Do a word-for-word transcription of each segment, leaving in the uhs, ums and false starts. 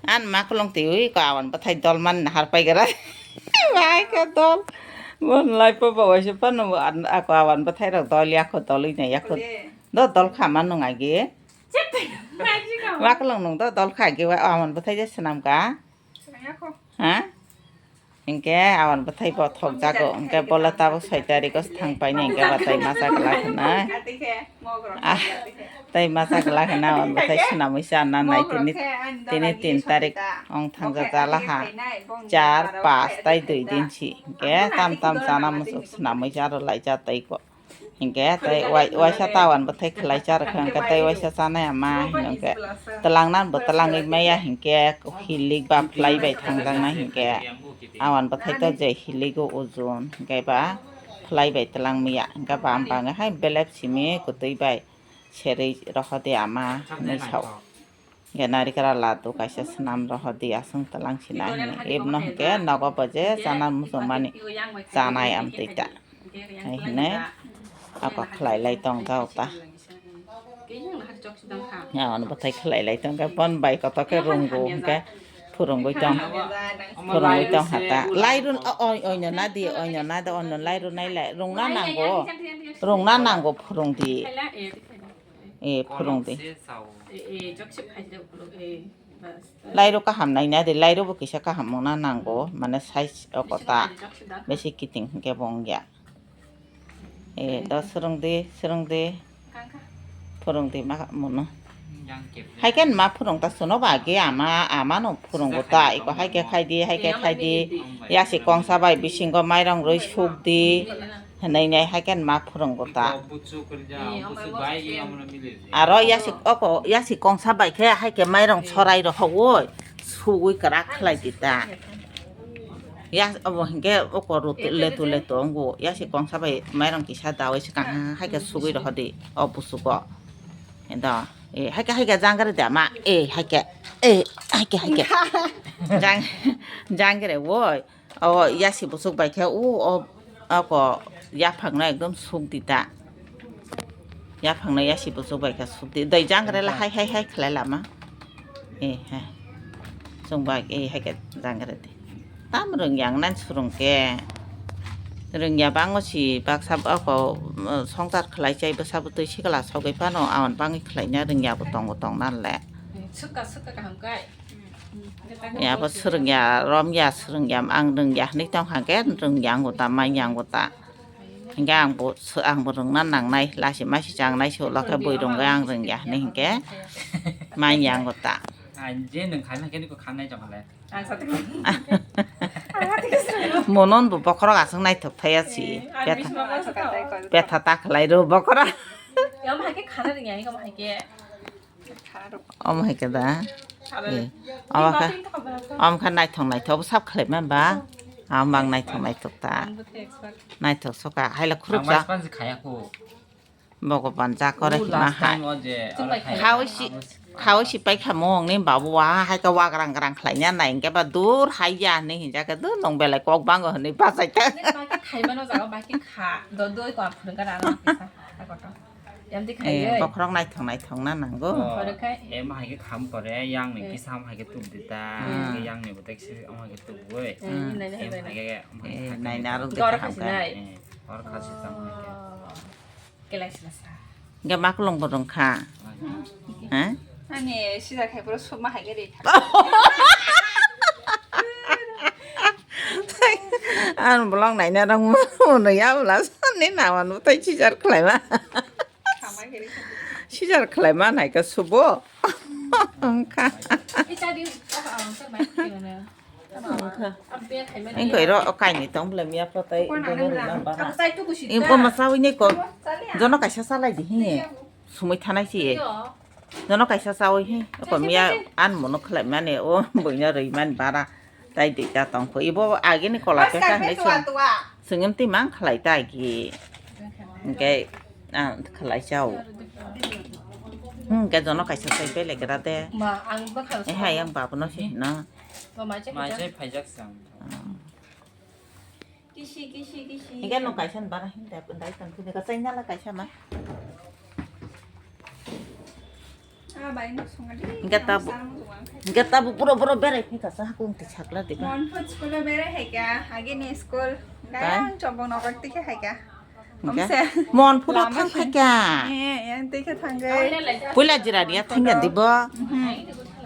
An makulung twi ko awan bwthai dol man nahar pai gara. Bai ka dol. Bon lai po ba waisa pa no ako awan bwthai rok dol ya ko dol ina ya ko. Do dol kha man nung agi. Makulung nung do dol kha agi awan bwthai je swnam ka. Ha? Hinkhe awan bwthai bo thok jago, hinkhe bola tabuk soi tariko thang paini hinkhe ba tai masa glak hwnwi. Ah, tai masa glak hwnwi awan bwthai swnamwi cha na nai tini, tini tin tarik ong thangja jala ha. Char, pas tai dui din si. Hinkhe tam tam chana muchuk swnamwi cha rw lai cha tai ko. Hinkhe tei wai-, waisa tawan bwthai khlai cha rwkha, hinkhe tei waisa chanai ama hino hinkhe twlangnan bo twlangwi maya hinkhe hilik ba phlai bai thangjaknai hinkhe awan bwthai to je hiligo ujun hinkhe ba phlai bai twlang maya hinkhe bam bangwi hai belep simi kwtwi bai serwi rohode ama hinwi sao. Hinkhe narikra ladu kaisa swnam rohor di aswng twlang sina hini. Ibno hinkhe nogo bo je chana muchungmani chanai amtwi ta. Hai hinwi ako khlai lai tong jao ta. Yawan bwthai khlai lai tong khe bon bai kotor khe rwngo hinkhe phwrwngwi tong, phwrwngwi tong ha ta. Lai rw, o, oi, oino nadi, oino nadi, oino lai rwnai lai rwngna nango, rwngna nango phwrwng di. E, phwrwng di. Lairok kaham naina di, lairok bo kisa kaham wngna nango, mane size o kota besi kiting hinkhe bo wngya. E, do swrwng di, swrwng di. Phwrwng di ma muno. Haikhe ma phwrwng ta suno ba agi ama, ama no phwrwngbo ta, iko haikhe khai di, haikhe khai di. Yasi kongsa bai bisingo mairong rwi suk di. Hwnwi nai hai khe ma phwrwngbo ta. Aro yasi oko yasi kongsa bai khe hai khe mairong sorai rohowoi sugwi kwrak khlai di ta. Yas obo hinkhe oko rutu letu letu wngo yasi kongsa bai mairong kisa dawi swkang hai khe sugwi rohodi o busugo. Endo e hai khe hai khe jangre da ma e hai khe e hai khe hai khe jang jangre woi. O yasi buchuk bai khe o, o, ako yaphangno ekdom suk di ta. Yaphangno yasi buchuk bai khe suk di. Dai jangre la hai hai hai khlai lama. E hai. Chwng bai e hai khe jangre di. Tam rwngya nang surung khe. Rwngya bango si baksa ako, uh, songchar khlai chai bwsa bwtwi sikla sogwi phano awan bangwi khlaina rwngya bo tongo tongna le. Sukha sukha kaham kai. Yabo swrwngya, romya, swrwngya, ang rwngya hwnwi tong kha khe, rwngya ang bo ta, manya ang bo ta. Hinkhe ang bo, ang bo rwngna nangnai, lasi masi changnai se ulo khe bui rwngwi ang rwngya hwnwi hinkhe manya ang bo ta. Ang je nwng khaina khe niko khanai tong kha le. Monon bo bokhorok aswk naithok thaya si. Betha, betha ta khlai rw bokhorok. Omo hai khe da. Omo khe, omo khe naithok naithok sab khlai man ba. Ang bang naithok naithok ta. Naithok soka haila khurupsa. Bogoban jakore hima hai. Khawi si, khawi si paikha mung ni babu wa hai ka wagrang grang khlai nya nai hingke ba dur hai ya hinui hinjak dur nung belai kok bango hinui bachai ta. Yamdi khai. Eh, bokhorok naithok naithok na nango. Oh, oro khai. Em hai khe kham pore, yang ni kisa ham hai khe tuk di ta. Hmm. Yang ni botek si ham hai khe tuk boi. Hmm. Em hai khe, em hai khe. Eh, naina rok de kaham kha. Eh, oro khasi tang hai khe. Oh. Kelai sila sa. Ga maklong borong kha. Hai khe. Ha? Ani sida khai pura suma hai khe ri. Ang bolong naina rang mo no ya bla sani nawan mo tai sijar khlai ma. Sijar khlai ma nai ka subo. Ang kha. Ang kha. Ang kha iro o kaini tong bla miya pla tai bono rina ba. Ang kha. Ang kha. Jono kaisa salai di hi. Sumui thanai si. Jono kaisa chawi hi. Ko miya an mono khlai mani o buino rwi man bara. Tai dui ta tong kho. Ibo agini kola pekha hinui chwng. Chwng em twi mang khlai ta agi. Hingke ang khlai chao. Hingke jono kaisa sai bele gra de. Ma, ang bwkha. Eh, hai ang babuno si no. Ma, mai chai phaijak. Mai chai phaijak sang. Hmm. Kisi, kisi, kisi. Hingke no kaisa bara hingke dai tong kini ka chaina la kaisa ma. Hingke tabo, hingke tabo buro buro berai phika sa hakung ti sakla diba. Monput school o berai haika, agini school. Gayang Chobong Nogor tike haika. Hingke? Monput o thang phaika. Eh, yang tike thanggai. Puila jira dia thangya dibo.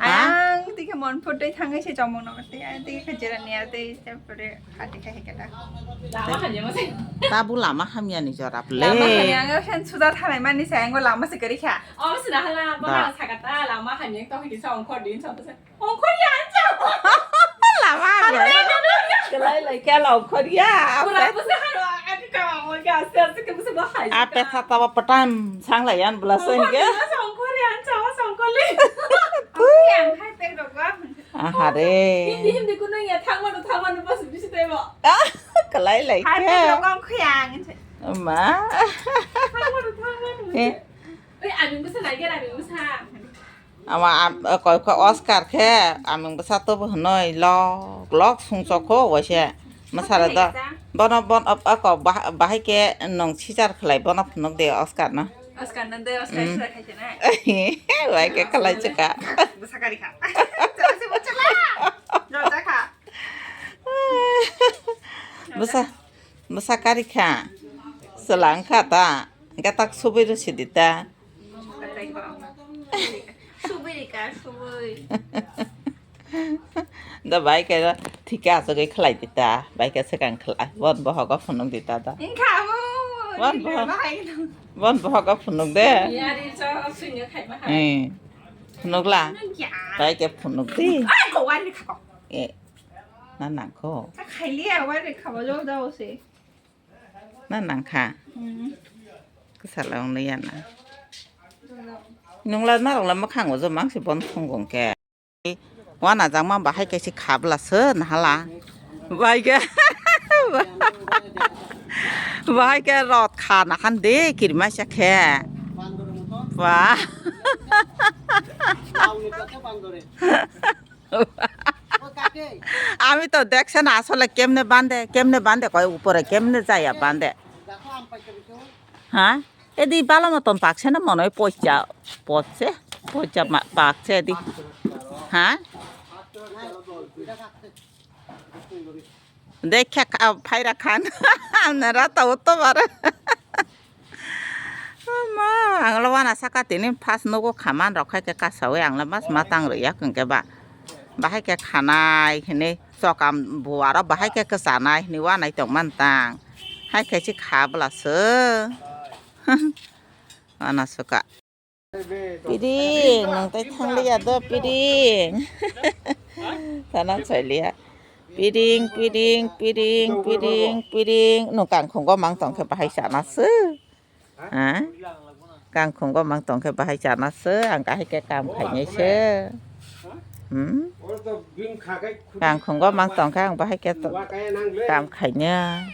Ayang tike Monput dei thanggai se Chobong Nogor tike, ayang tike jira nia tei, tei pore. Lama hamya mase. Tabu lama hamya ni jora ple. Lama hamya ang sen suda thalai mani se ang lama se kari kha. Omo sina hala bana sakata lama hamya to hini sa ongkhor din sa to se. Ongkhor ya ancha. Lama hamya. Kelai lai kya la ongkhor ya. Pura pusa haro aka ka mo kya aste aste ke pusa bahai. Ape thata ba patam sang lai yan bla se ke. Ongkhor ya ancha ongkhor le. Ongkhor ya hai per gogwa. Ahare. Hindi hindi kuno ya thangmano thangmano bas bisi tebo. Kalai lai khe. Harta lokong khuyang. Ma. Thangmano thangmano. Eh. Oi aming bwsa nai gera aming bwsa. Ama am ko ko Oscar khe aming bwsa to bo hnoi lok lok sung chok kho waise. Masara da. Bono bon ap ako bahai ke nong sichar khlai bono phunuk de Oscar no. Oscar no de Oscar sura khaise na. Wai ke khlai chika. Bwsa kari kha. Chalo se bwsa la. Jol ta kha. Bwsa bwsa kari kha. Selang kha ta. Gatak subui ro sidi ta. Subui rika subui. Da bai ke thika asogoi khlai dita, bai ke sekang khlai. Bon bohogo phunuk dita da. Engkha abo. Bon bohog. Bon bohogo phunuk de. Yari so sunya khai ma hai. Eh. Phunuk la. Ya. Bai ke phunuk di. Ai ko wari kha ko. Eh. Na nang ko. Ka khai liya wari kha ba jo da o se. Na nang kha. Hmm. Ka sala ong liya na. Nung la na rong la ma khang o jo mang se bon phung gong ke. Wana jang ma bahai kaisa khabla se nahala. Bahai khe, bahai khe rot kha nahan de kirmaisa khe. Ba. Ami to dekse na asole kemne bande, kemne bande koi upore kemne jaya bande. Ha? Edi bala moton pakse na monoi poicha, poche, poicha ma-, pakse edi. Ha? Dekha ka-, phaira khan. Amne rata utto bare. Ma, ang lo wana saka tini pas nogo khaman rok khai ke kasawi ang lo mas matang rwya kong ke ba. Bahai ke khanai hini chokam buwaro bahai ke kwchanai hini wanai tong man tang. Hai khe si kha bwla se. Wana suka. Piring, nung tai thang liya do, piring. Sana choi liya. Piring, piring, piring, piring, piring. Nung kangkhungo mang tong khe bahai sana se. Ha? Kangkhungo mang tong khe bahai sana se. Ang kahai khe kam khainai se. Hmm? Kangkhungo mang tong khe ang bahai khe to-, kam khainai.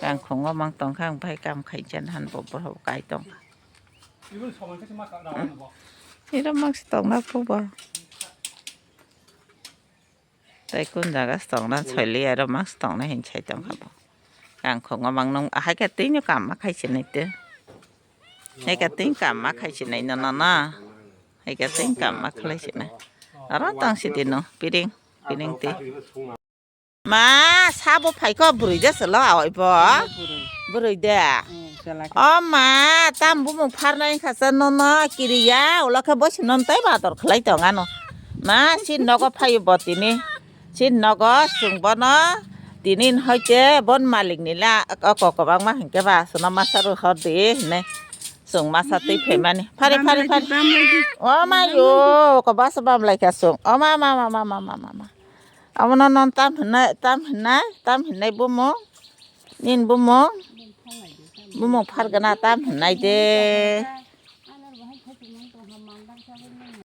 Kangkhungo mang tong khe ang bahai kam khainai han bo borok kai tong kha. Iro mang se tong na phu bo. Tai kun jaga se tong na choi liya iro mang se tong na hin chai tong kha bo. Kangkhungo mang nung ahai khe tini kam ma khai sinai te. Hai khe tini kam ma khai sinai no no no. Hai khe tini kam ma khlai sinai. Aro tang si tino piring piring ti. Ma sabo phaikho bwrwi de selo awai bo. Bwrwi de. O ma tam bumung pharnai kha sa no no kiriya ulo khe bosi non tai bador khlai tong ano. Ma si nogo phaio bo tini. Chini nogo chwng bono tini hoi khe bon malik ni la o kok kwbangma hinkhe ba aswkno masa rw hor di hinwi chwng masa twi phaimani. Phari, phari, phari. O mayo, kok basa bam lai kha chwng. O ma, ma, ma. Abono non tam hinai, tam hinai, tam hinai bumung. Nini bumung. Bumung phargana tam hinai de.